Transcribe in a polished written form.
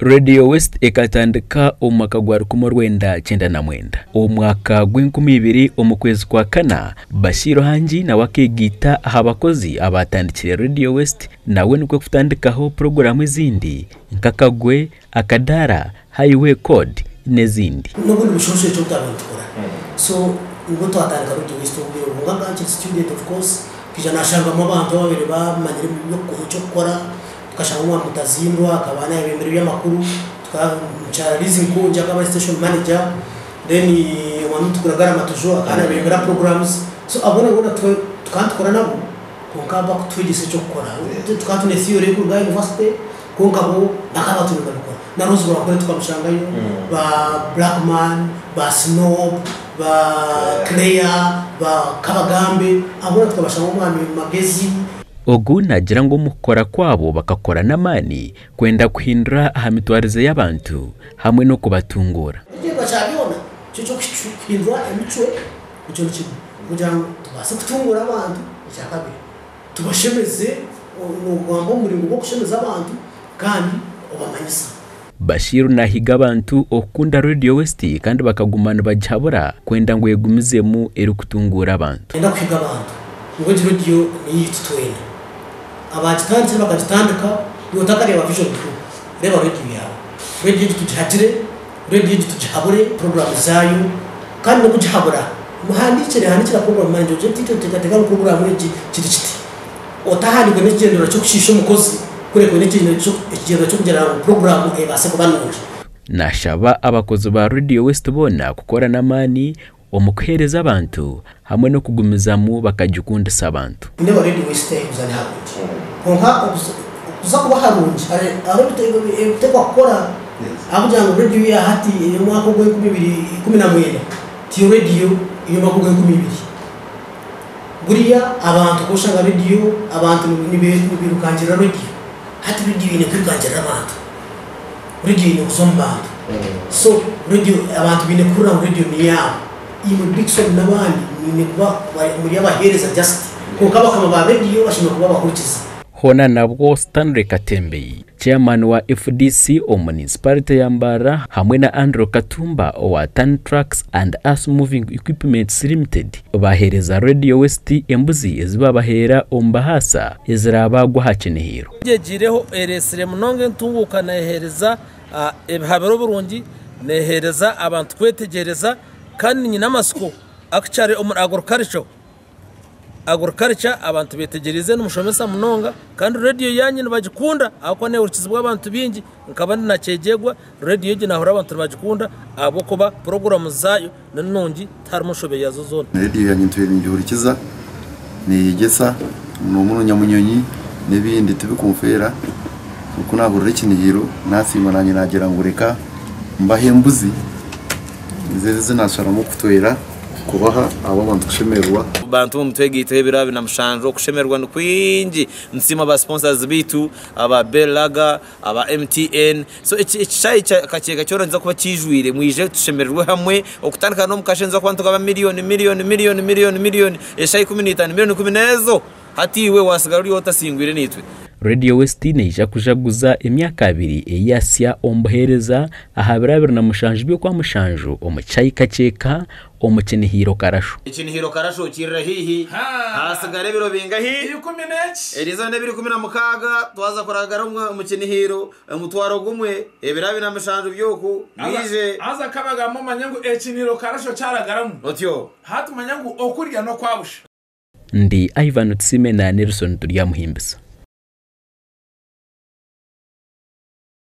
Radio West ekatandika omu mwaka gwa 1999. Omu mwaka gw'enkumi ibiri omu kwezi kwa kana, Bashir Hangi nawe akeegaita aha bakozi abaatandikire Radio West nawe nikwo kutandikaho puroguraamu ezindi nka Akagwe, Akadaara, Highway Code n'ezindi. N'obundi bushonsho ekyo twaba nitukora. So nibwo twatandika Radio West obwire obwo nka nkiri student of course nkaija nashangamu abantu ababaire bamanyire eky'okukora, tukashangamu ba Mutazindwa akaba nayebembera eby'amakuru, mukyara Lizzy Nkungi akaba ari station manager, then omwami Tukuragara Matujo akaba nayebembera programs. So abo boona boona tukaba nitukora nabo kwonka bakutwegyesa eky'okukora. Tukaba twine theory erikuruga aha university kwonka bo bakaba batwire nibabikora. Na Rose Rwankore tukamushangayo, ba Blackman, ba Snob, ba Claire, ba Kabagambe, abo boona tukabashanga Omwami Magezi. Ogu naagira ngu omu kukora kwabo bakakora n'amaani kwenda kuhindura aha mitwarize y'abantu hamwe n'okubatunguura. Ekigyendererwa kya byona nikyo ky'okuhindura emicwe, nikyo nikimwe kugira ngu tubaase kutunguura abantu. Ekyakabiri, tubashemeze, noogamba omu muringo gw'okushemeza abantu kandi obamanyisa. Bashir naahiga abantu okukunda Radio West kandi bakaguma nibagihabura kwenda ngu egumizemu erikutunguura abantu. Niinyenda kuhiga abantu ngu egi rediyo n'eyaitu twena. Abaagitandikire bakagitandika, iwe otakareeba Vision Crew, reeba rediyo yaawe. Rediyo egi tugihagire, rediyo egi tugihabure puroguraamu zaayo kandi n'okugihabura muhandiikire, handiikira puroguraamu manager ogire oti itwe nituteekateeka ngu puroguraamu egi kiri kiti. Otahandiika n'ekigyendererwa ky'okushiisha omukozi, kureka oine ekigyendererwa ky'okugira ngu puroguraamu ebaase kuba nungi. Nashaba abakozi ba Radio West boona kukora n'amaani omu kuheereza abantu hamwe n'okugumizamu bakagikundisa abantu. Nindeeba Radio West erikuza ni harungi kwonka okuza kuba harungi hariho ebikutekwa kukora ahabw'okugira ngu radio ya hati ey'omwaka ogw'enkumi ibiri ikumi na mwenda tiyo radio ey'omwaka ogw'enkumi ibiri. Buriya abantu ku oshanga rediyo abantu nibirukangirira rediyo, hati rediyo eine kwirukangirira abantu, rediyo eine kuza omu bantu. So rediyo abantu baine kuhurira ngu rediyo neyaabo. Imwe Dickson n'abandi mwine kuba muri abaheereza just kwonka bakama ba rediyo bashemereire kuba abahurikiza. Hoona nabwo Stanley Katembeyi, Chairman wa FDC omu Munisiparite ya Mbarara hamwe na Andrew Katumba owa Tan Trucks and Earth Moving Equipments Limited baaheereza Radio West embuzi ezi baabaheera omu bahaasa eziraabaagwe aha Kinihiro. Egyireho ereetsire munonga entunguuka neeheereza ebihabiro birungi, neeheereza abantu kwetegyereza kandi nyine amatsiko actually omuri agriculture Agriculture abantu betegyereize nimushomesa munonga kandi rediyo yanyu nibagikunda ahabw'okuba nehurikizibwa abantu baingi. Nkaba ndi nakyegyegwa rediyo egi nahurira abantu nibagikunda ahabw'okuba puroguramu zaayo ni nungi tiharimu nshobe yaazo zoona. Rediyo yangye ntwire ningihurikiza, neyegyesa muno nyamunyonyi n'ebindi tibikunfeera. Ku nahurira ekinihiro nasiima nanye nagira ngu reka mbahe embuzi nizo ezi nasharamu kutwera. Kubaha abo abantu kushemererwa. Bantu mwe mutwegaiteho ebiro 27 okushemererwa ni kwingi. Nitusiima ba sponsors baitu aba Bell Lager, aba MTN. So ekishaayi kya Kakyeka kyona nikiza kuba kijwire mwije tushemererwe hamwe. Okutandika n'omu kasheeshe nituza kuba nitugaba miriyoni, miriyoni, miriyoni, miriyoni, miriyoni, eshaaha ikumi n'eitaano miriyoni ikumi n'ezo. Hati iwe wasigara ori otasingwire naitwe. Radio West neija kujaguza emyaka abiri ei yasya omu buheereza aha biro 27 by'Okwamushanju omu Chai Kakyeka omu Kinihiro Karasho. Ekinihiro Karasho kirira haihi. Hasigara ebiro bingahi? Ikumi n'eki. Eriizooba n'ebiro 16 twaza kuragara omu Kinihiro omutwaro gumwe ebiro 27 by'oku mwije. Haza akabagamba omanye ngu Ekinihiro Karasho kyaragaramu. Otyo. Hati manya ngu okurya n'okwa busha. Ndi Ivan Tusiime na Nelson Turyamuhimbisa.